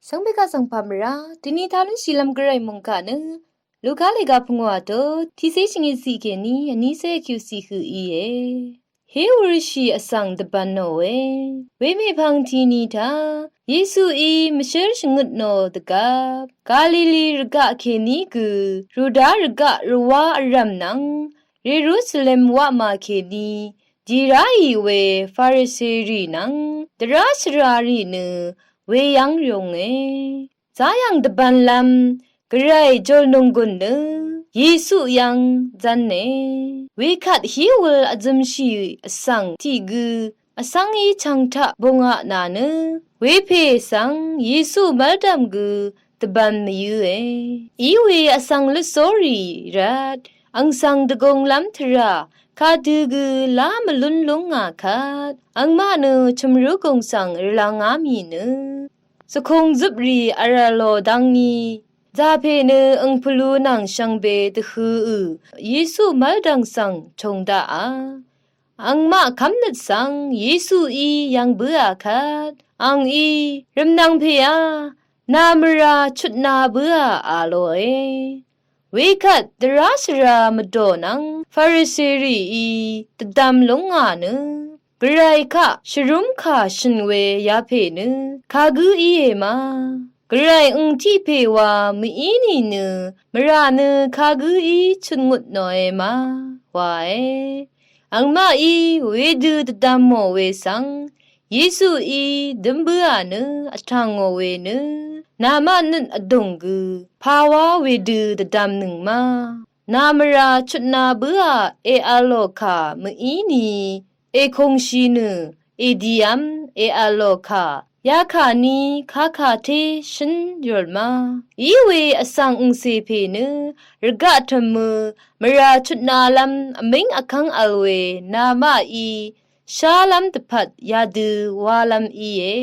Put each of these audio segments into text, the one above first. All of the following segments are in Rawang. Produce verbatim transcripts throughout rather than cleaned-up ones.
Shvngbe kaq svng pamra, dini talun shilvm gvray mungkaq nø, Luka lega pungwa to, tiqsé shvngit siq kèní, vnísé kyuq siq høq íe. Hewurshi vsvng dvbvn nòe. Wemepvng tini taq, Yesuí mvshǿr shvngøt nò dvgvp, Galili rvgaq kèní gø, Yuda rvgaq rvwá vrv̀m nvng, Yerusalem waqma kèní, dì ráì we Fariserì nvng, dvrá shvrarì nø, weyv́ng yunge. Zayv̀ng dvbvnlv́m, gvray jòl nònggùn nø, Yesu yv́ng zv́ne. Wekvt hí wul vzømshì vsvng tiq gø, vsvng í chv̀ng taq bungaq nà nø, wepè svng Yesu mv́ldv̀m gø, dvbvn mvyǿe. Iwe vsvng lvsórì rvt, àng svng dvgūnglv́m tvrà, kadø gø lá mvlún lúngà kvt, àngmaq nø chø̀mrúgùng svng rvlvngá mì nø, svkung zøprì vrv̀lò dv́ngní, zàpè nø àng pvlu nvng shvngbe dvhø̄ø, Yesu mv́ldv̀ng svng chūng daqà. Àngmaq kv́mnøt svng Yesuí yv́ng bǿà kvt, àngí, rvmnvng pèá, nà mvrà chutna bǿà a lòe. Wekvt dvrá shvra mvdò nvng Fariserìí dvdvm lúngà nø, gvray kaq shvrúm kà shø̀n we yapè nø, kagǿ íe ma. Gvray àng tiq pè wa mv-í nìnø, mvrà nø kagǿí chutngut nòe ma, wae. Àngmaqí wedø dvdvmò we svng, Yesuí dǿm bǿà nø vtv̀ngò we nø, namaq nøt vdùng gø, pawá wedø dvdvmnøng ma. Nà mvrà chutna bǿà èvlò kà mv-í ni, èkungshì nø, èdiv́m èvlò kà, yakà ni kakà té shǿn yùl ma. Iwe vsvng àng cè pè nø, rvgaq tø̀mø, mvrà chutnalv́m vmíng vkv́ng vl we, namaqí, shálv́m dvpvt yadø walv́m íe.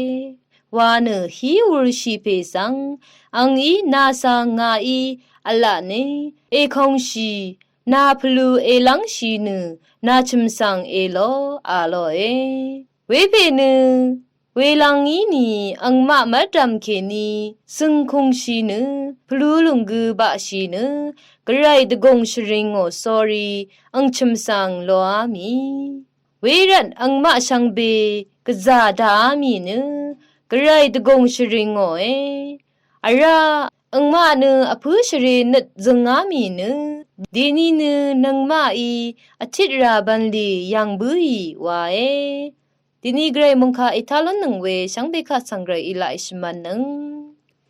Wa nø hí wulshì pè svng, àngí nà svng ngàí, v̄laqne, èkungshì, nà pvlu èlv́ngshì nø, nà chø̀m svng èlò, a lòe. Wepè nø, welvng í ni, àngmaq mv́rdv̀m kèní, zø̀ngkungshì nø, pvlu lùng gø baqshì nø, gvray dvgùng shvringò sórí, àng chø̀m svng lòá mì. Wervt àngmaq shvngbe gvzà daqá mì nø, gvray dvgùng shvringòe. Vrá àngmaq nø vpǿ shvre nøt zøngá mì nø, dèni nø nøngmaqí vtit rà bv̀nlì yv̀ng bǿì wae. Dèni gvray mungkà ètá lúnnøng we shvngbe kaq svng gvray í laq èshvmv̄nnøng.